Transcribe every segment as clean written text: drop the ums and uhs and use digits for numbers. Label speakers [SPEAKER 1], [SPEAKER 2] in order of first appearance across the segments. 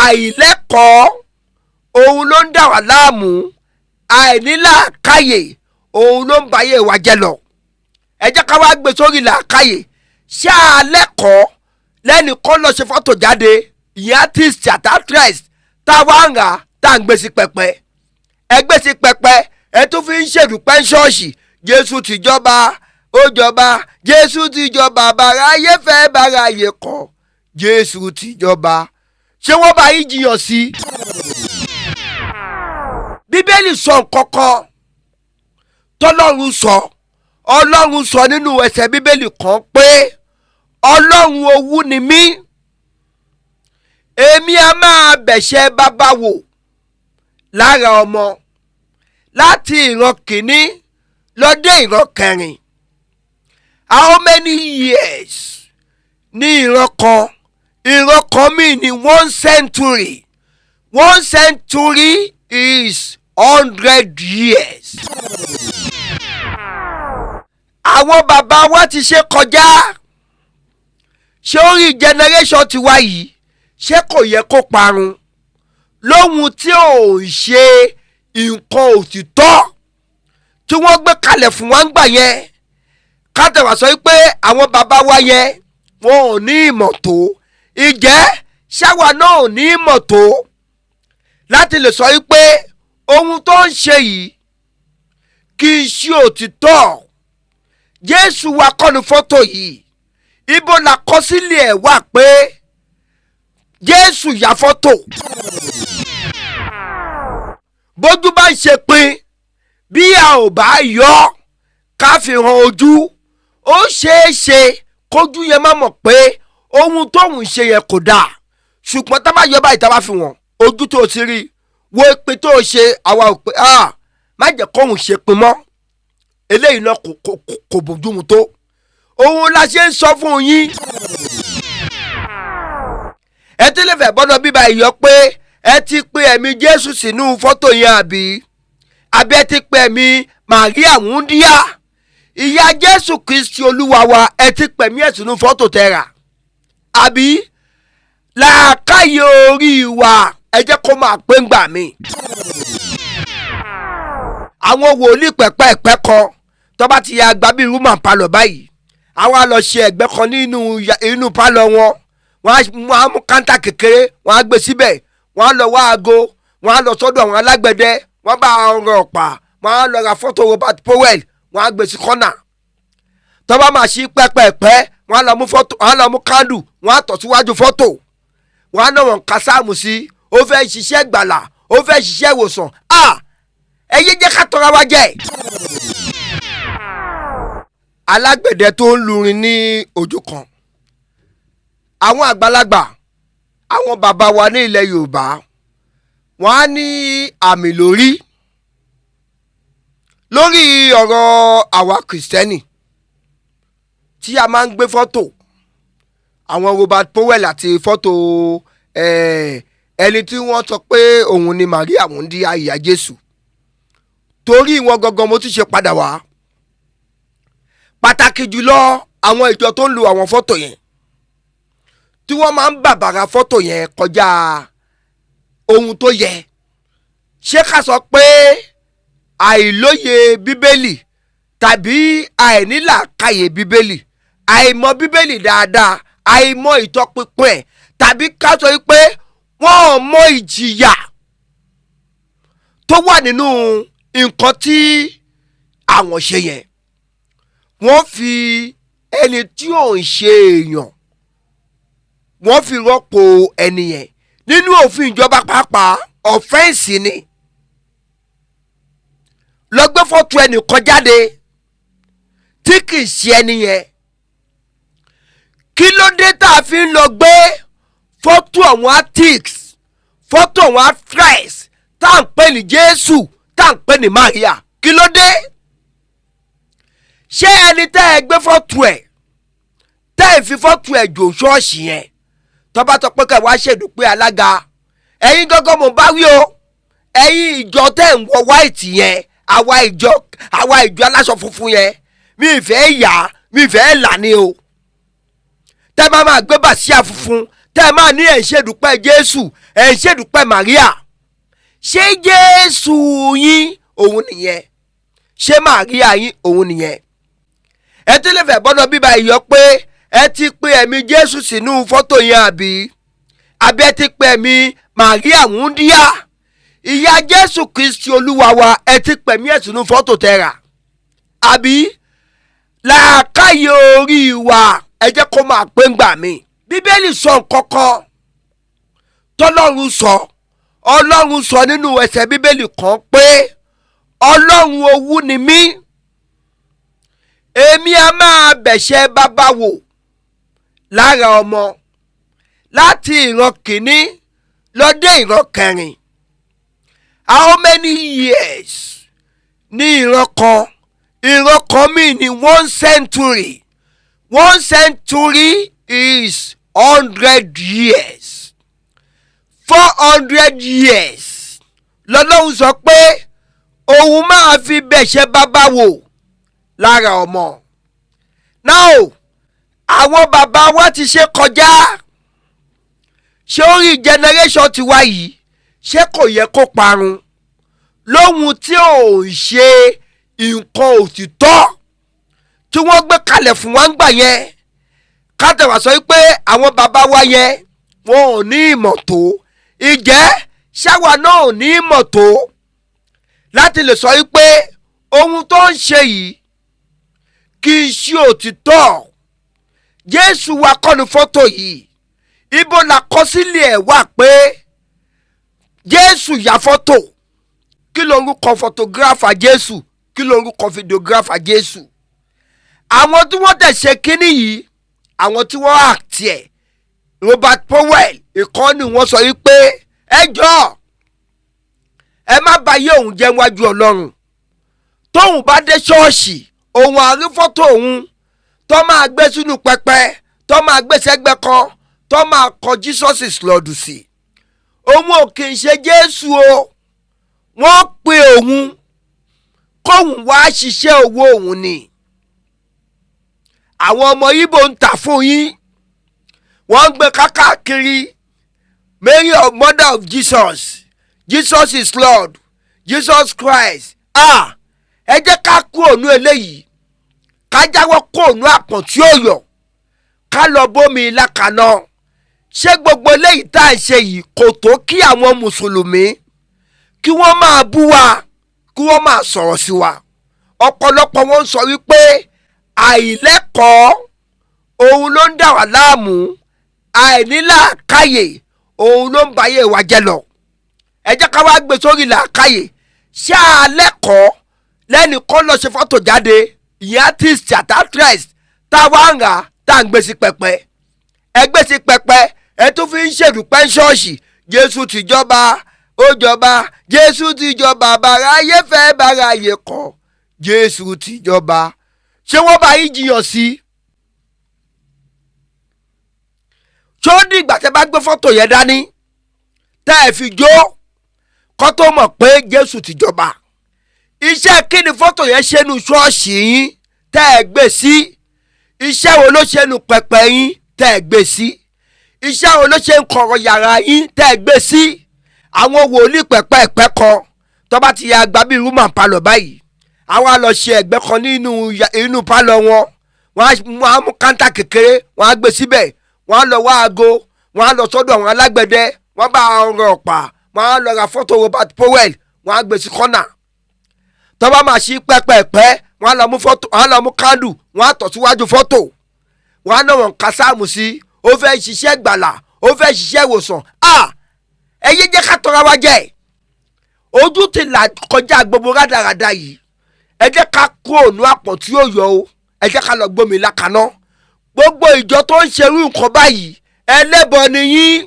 [SPEAKER 1] Àìlẹ́kọ̀ọ́ òun ló ń dà wá láàmú, àìnílàákàyè òun ló ń bayé wa jẹ́ lọ. Ẹ jẹ́ ká wá gbé sórí làákàyè. Ṣé alẹ́kọ̀ọ́ lẹ́nu kọ́ lọ ṣe fọ́tò jáde, ìyẹn artist àti actress tá a wá ń rà, tá a ń gbé sí pẹpẹ? Ẹ gbé sí pẹpẹ, ẹ tún fi ń ṣèdúpẹ́ ṣọ́ọ̀ṣì. Jésù ti jọba, ó jọba, Jésù ti jọba, bàráyé fẹ́ bàráyé kọ̀, Jésù ti jọba. Ṣé wọ́n bá yín jiyàn sí i? Bíbélì sọ nǹkan kan tọ́lọ́run sọ. Ọlọ́run sọ nínú ẹsẹ̀ Bíbélì kan pé Ọlọ́run owú ni mí, èmi a máa bẹ̀ṣẹ̀ bàbá wò lára ọmọ láti ìran kìíní lọ dé ìran kẹrin. How many years ní ìran kan? Ìran kan mi ní one century. One century is 100 years. Àwọn bàbá wa ti ṣe kọjá. Ṣé orí generation tiwa yìí, ṣé kò yẹ kó parun lóhun tí ò ń ṣe nǹkan òtítọ́ tí wọ́n gbé kalẹ̀ fún wa ń gbà yẹn? Ká tẹ̀wá sọ pé àwọn bàbá wa yẹn, wọn ò ní ìmọ̀ tó. Ìjẹ́ ṣáwa náà ò ní ìmọ̀ tó láti lè sọ pé ohun tó ń ṣe yìí kì í ṣe òtítọ́? Jésù wa kọ́ ni fọ́tò yìí. Ibo làkọsílẹ̀ ẹ̀ wà pé Jésù ya fọ́tò? Bójú bá ń ṣe pin, bí a ò bá yọ ká fi hàn ojú, ó ṣeé ṣe kójú yẹn má mọ̀ pé ohun tóun ṣe yẹn kò dáa. Ṣùgbọ́n tá bá yọ báyìí, tá bá fi wọ̀n ojú tó ti rí wo ìpín tó ṣe, àwa ò pé ah, má jẹ́ kóun ṣe pin mọ́. Eléyìí náà kò bójúmu tó. Òun la ṣe ń sọ fún yín. Ẹ tí lè fẹ́ bọ́dọ̀ bíbá ìyọ pé ẹ ti pe ẹ̀mí Jésù sínú fọ́tò yẹn, àbí ẹ ti pe ẹ̀mí Màríà wúndíá, ìyá Jésù Kristi Olúwa wa, ẹ ti pẹ̀mí ẹ̀ sínú fọ́tò tẹ́ra? Àbí làákàyè orí wa, ẹ jẹ́ kó máa pé ń gbà mí. Àwọn wòlíì pẹ̀pẹ́ẹ̀pẹ́ kan tó bá ti ya gba bíi room and parlour báyìí, àwọn á lọ ṣe ẹ̀gbẹ́ kan nínú inú pálọ̀ wọn. Wọ́n á mú counter kékeré, wọ́n á gbé síbẹ̀, wọ́n á lọ wá aago, wọ́n á lọ sọ́dọ̀ àwọn alágbẹ̀dẹ, wọ́n bá ọrọ̀ ọ̀pá, wọ́n á lọ ra fọ́tò Robert Powell, wọ́n á gbé sí kọ́nà. Tó bá máa ṣí pẹ́pẹ́pẹ́, wọ́n á lọ mú fọ́tò, wọ́n á lọ mú candle, wọ́n á tọ̀ síwájú fọ́tò, wọ́n á náà wọ́n ka sáàmù sí. Ó fẹ́ ṣiṣẹ́ gbàlà, ó fẹ́ ṣiṣẹ́ ìwòsàn. Ah, ẹ yé jẹ́ ká tọra wa jẹ. Alágbẹ̀dẹ tó ń lurin ní ojú kan. Àwọn àgbàlagbà, àwọn bàbá wa ní ilẹ̀ Yorùbá, wọ́n á ní àmì lórí ọ̀rọ̀ àwa Kìrìsìtẹ́nì tí a máa ń gbé fọ́tò àwọn Robert Powell àti fọ́tò ẹni tí wọ́n sọ pé òun ni Maria wúndíá, ìyá Jésù. Torí wọn gangan mo ti ṣe padà wá, pàtàkì jùlọ àwọn ìjọ tó ń lo àwọn fọ́tò yẹn, tí wọ́n máa ń bàbàrà fọ́tò yẹn kọjá ohun tó yẹ. Ṣé ká sọ pé àìlóye Bíbélì tàbí àìnílàákàyè Bíbélì, àìmọ̀ Bíbélì dáadáa, àìmọ̀ ìtọpinpin ẹ̀, tàbí ká sọ pé wọ́n ò mọ ìjìyà tó wà nínú nǹkan tí àwọn ṣe yẹn? Wọ́n fi ẹni tí ò ń ṣe èèyàn, wọ́n fi rọ́pò ẹni yẹn. Nínú òfin ìjọba pàápàá, offence ni lọ gbé fọ́tò ẹnìkan jáde tí kì í ṣe ẹni yẹn. Kí ló dé tá a fi ń lọ gbé fọ́tò àwọn artists, fọ́tò àwọn actress tá à ń pè ní Jésù, tá à ń pè ní Maria? Kí ló dé? Ṣé ẹni tẹ́ ẹ gbé fọ́tò ẹ̀, tẹ́ ẹ fi fọ́tò ẹ̀ jò ṣọ́ọ̀ṣì yẹn, tọ́ba tó pé kẹ́ wá ṣèdúpẹ́ alága, ẹ̀yin gángan mò ń bá wí o, ẹ̀yin ìjọ tẹ́ ń wọ white yẹn, àwa ìjọ aláṣọ funfun yẹn, mi ì fẹ́ yà, mi ì fẹ́ là ní o. Tẹ́ bá máa gbé bàsíà funfun Tẹ́ ẹ máa ní ẹ̀ ń ṣèdúpẹ́ Jésù, ẹ̀ ń ṣèdúpẹ́ Màríà. Ṣé Jésù yín òun nìyẹn? Ṣé Màríà yín òun nìyẹn? Ẹ tún lè fẹ́ gbọ́dọ̀ bíbá ìyọ pé ẹ ti pe ẹ̀mí Jésù sínú fọ́tò yẹn, àbí ẹ ti pe ẹ̀mí Màríà wúndíá, ìyá Jésù Kristi Olúwa wa, ẹ ti pẹ̀mí ẹ̀ sínú fọ́tò tẹ́ra? Àbí làákàyè orí wa, ẹ jẹ́ kó máa pé ń gbà mí. Bíbélì sọ nǹkan kan tọ́lọ́run sọ. Ọlọ́run sọ nínú ẹsẹ̀ Bíbélì kan pé Ọlọ́run owú ni mí, èmi a máa bẹ̀ṣẹ̀ bàbá wò lára ọmọ láti ìran kìíní lọ dé ìran kẹrin. How many years ní ìran kan? Ìran kan mi ní one century. One century is 100 years. 400 years lọ́lọ́run sọ pé òun máa fi bẹ̀ṣẹ̀ bàbá wò lára ọmọ. Now, àwọn bàbá wa ti ṣe kọjá. Ṣé orí generation tiwa yìí, ṣé kò yẹ kó parun lóhun tí ò ń ṣe nǹkan òtítọ́ tí wọ́n gbé kalẹ̀ fún wa ń gbà yẹn? Kátàwá sọ pé àwọn bàbá wa yẹn, wọn ò ní ìmọ̀ tó. Ìjẹ́ ṣáwa náà ò ní ìmọ̀ tó láti lè sọ pé ohun tó ń ṣe yìí kì í ṣe òtítọ́? Jésù wa kọ́ ni fọ́tò yìí. Ibo làkọsílẹ̀ ẹ̀ wà pé Jésù ya fọ́tò? Kí lorúkọ photographer Jésù? Kí lorúkọ videographer Jésù? Àwọn tí wọ́n tẹ̀ ṣe kínní yìí, àwọn tí wọ́n act ẹ̀, Robert Powell ìkànnì, wọ́n sọ yìí pé ẹ jọ̀ọ́, ẹ má bà yé òun jẹ́ wájú Ọlọ́run. Tóun bá dé ṣọ́ọ̀ṣì, òun àrí fọ́tò òun tó máa gbé sínú pẹpẹ, tó máa gbé sẹ́gbẹ́ kan, tó máa kọ "Jesus is Lord" sí. Òun ò kì í ṣe Jésù o. Wọ́n pe òun kóun wá ṣiṣẹ́ owó òun ni. Àwọn ọmọ Ìgbò ń tà fún yín, wọ́n ń gbé kákàkiri, Mary of Mother of Jesus, Jesus is Lord, Jesus Christ. Ah, ẹ jẹ́ ká kú ònú eléyìí, ká jáwọ́ kó ònú àpọ̀n tí ó yọ, ká lọ bómi lákaná. Ṣé gbogbo eléyìí tá à ń ṣe yìí kò tó kí àwọn mùsùlùmí kí wọ́n máa bú wa, kí wọ́n máa sọ̀rọ̀ sí wa? Ọ̀pọ̀lọpọ̀ wọn ń sọ wípé àìlẹ́kọ̀ọ́ òun ló ń dà wá láàmú, àìnílàákàyè òun ló ń bayé wa jẹ́ lọ. Ẹ jẹ́ ká wá gbé sórí làákàyè. Ṣé àlẹ́kọ̀ọ́ lẹ́nìkan lọ ṣe fọ́tò jáde, ìyẹn artist àti actress, tá a wá ń rà, tá à ń gbé sí pẹpẹ? Ẹ gbé sí pẹpẹ, ẹ tún fi ń ṣèdúpẹ́ ṣọ́ọ̀ṣì. Jésù ti jọba, ó jọba, Jésù ti jọba, bàráyé fẹ́ bàráyé kọ̀, Jésù ti jọba. Ṣé wọ́n bá yín jiyàn sí i? Ṣó dìgbà tẹ́ bá gbé fọ́tò yẹn dání tẹ́ ẹ fi jó kó tó mọ̀ pé Jésù ti jọba? Iṣẹ́ kí ni fọ́tò yẹn ṣe nu ṣọ́ọ̀ṣì yín tẹ́ ẹ gbé sí? Iṣẹ́ wo ló ṣe nu pẹpẹ yín tẹ́ ẹ gbé sí? Iṣẹ́ wo ló ṣe ń kọ̀rọ̀ yàrá yín tẹ́ ẹ gbé sí? Àwọn wòlíì pẹ̀pẹ́ẹ̀pẹ́ kan tó bá ti ya gba bíi room and parlour báyìí, àwọn á lọ ṣe ẹ̀gbẹ́ kan nínú inú pálọ̀ wọn. Wọ́n á mú káńtà kékeré, wọ́n á gbé síbẹ̀, wọ́n á lọ wá aago, wọ́n á lọ sọ́dọ̀ àwọn alágbẹ̀dẹ, wọ́n bá ọrọ̀ ọ̀pá, wọ́n á lọ ra fọ́tò Robert Powell, wọ́n á gbé sí kọ́nà. Tó bá máa ṣí pẹ́pẹ́pẹ́, wọ́n á lọ mú fọ́tò, wọ́n á lọ mú kándù, wọ́n á tọ̀ síwájú fọ́tò, wọ́n á náà wọ́n ka sáàmù sí. Ó fẹ́ ṣiṣẹ́ gbàlà, ó fẹ́ ṣiṣẹ́ ìwòsàn. À, ẹ yé jẹ́ ká tọra wa jẹ́. Ojú ti là kọjá gbogbo rádaràda yìí. Ẹ jẹ́ ká kó ònú àpọ̀n tí yóò yọ o. Ẹ jẹ́ ká lọ gbómi lákaná. Gbogbo ìjọ tó ń ṣerú nǹkan báyìí, ẹlẹ́bọ ni yín.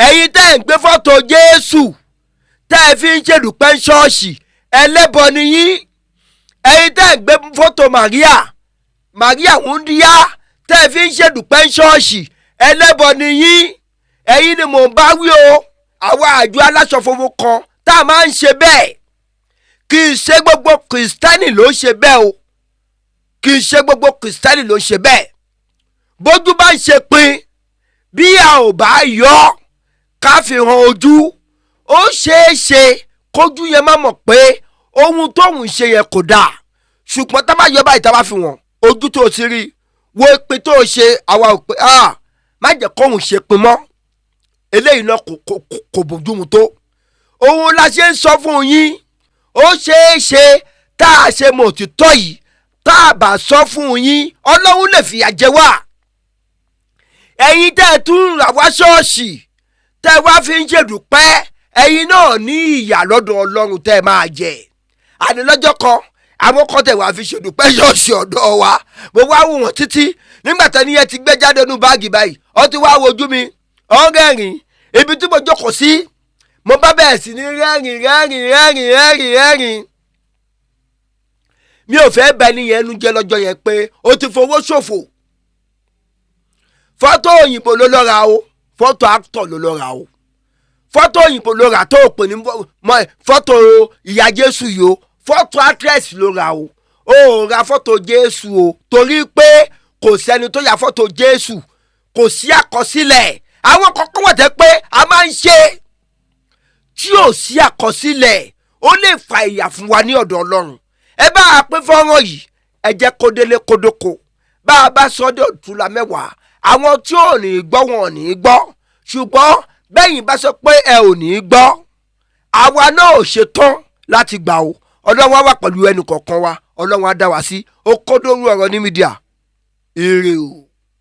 [SPEAKER 1] Ẹ̀yin tẹ́ ẹ̀ ń gbé fọ́tò Jésù tẹ́ ẹ fi ń ṣèdúpẹ́ ṣọ́ọ̀ṣì, ẹlẹ́bọ ni yín. Ẹ̀yin tẹ́ ẹ̀ ń gbé fọ́tò Màríà, Màríà wúndíá, tẹ́ ẹ fi ń ṣèdúpẹ́ ṣọ́ọ̀ṣì, ẹlẹ́bọ ni yín. Ẹ̀yin ni mò ń bá wí o. Àwa àjọ aláṣọ funfun kan tá a máa ń ṣe bẹ́ẹ̀, kì í ṣe gbogbo kìrìsìtẹ́nì ló ń ṣe bẹ́ẹ̀ o. Kì í ṣe gbogbo kìrìsìtẹ́nì ló ń ṣe bẹ́ẹ̀. Bójú bá ń ṣe pin Bí a ò bá yọ ká fi hàn ojú, ó ṣeé ṣe kójú yẹn má mọ̀ pé ohun tóun ṣe yẹn kò dáa. Ṣùgbọ́n tá bá yọ báyìí, tá bá fi wọ̀n ojú tó ti rí wo ìpín tó ṣe, àwa ò pé ah, má jẹ́ kóun ṣe pin mọ́ eléyìí náà kò bójúmu tó. Òun la ṣe ń sọ fún yín. Ó ṣeé ṣe tá a ṣe mọ̀ òtítọ́ yìí, tá a bá sọ fún yín, Ọlọ́run lè fìyà jẹ wá. Ẹ̀yin tẹ́ ẹ tún rà wá ṣọ́ọ̀ṣì, tẹ́ ẹ wá fi ń ṣèdúpẹ́, ẹ̀yin náà ní ìyà lọ́dọ̀ Ọlọ́run tẹ́ ẹ máa jẹ. Àní lọ́jọ́ kan, àwọn kan tẹ̀ wá fi ṣèdúpẹ́ ṣọ́ọ̀ṣì ọ̀dọ̀ wa, mo wá wò wọ́n títí. Nígbà tẹ́ni yẹn ti gbé jáde nínú báàgì báyìí, ó ti wá wojú mi, ó ń rẹ́rìn. Ibi tí mo jókòó sí, mo bá bẹ̀rẹ̀ sí ní rẹ́rìn, rẹ́rìn, rẹ́rìn, rẹ́rìn, rẹ́rìn. Mi ò fẹ́ bẹ ní yẹn nu jẹ́ lọ́jọ́ yẹn pé ó ti fowó ṣòfò. Fọ́tò òyìnbó ló lọ́ra o, fọ́tò actor ló lọ́ra o, fọ́tò òyìnbó ló rà tó o pè ní fọ́tò ìyá Jésù yìí o. Fọ́tò actress ló rà o, ó ra fọ́tò Jésù o, torí pé kò sẹ́ni tó ya fọ́tò Jésù, kò sí àkọsílẹ̀. Àwọn kọ̀ọ̀kan wà tẹ́ pé a máa ń ṣe tí ò sí àkọsílẹ̀, ó lè fa ìyà fún wa ní ọ̀dọ̀ Ọlọ́run. Ẹ bá a pín fọ́nrán yìí, ẹ jẹ́ kó délé kódóko. Bá a bá sọ dé òtúnla mẹ́wàá, àwọn tí ò ní gbọ́, wọn ò ní gbọ́. Ṣùgbọ́n bẹ́yìn bá sọ pé ẹ ò ní gbọ́, àwa náà ò ṣetán láti gbà o. Ọlọ́run á wà pẹ̀lú ẹnì kọ̀ọ̀kan wa, Ọlọ́run á dá wa sí. Ó kó dóru ọ̀rọ̀ ní media. Ire o.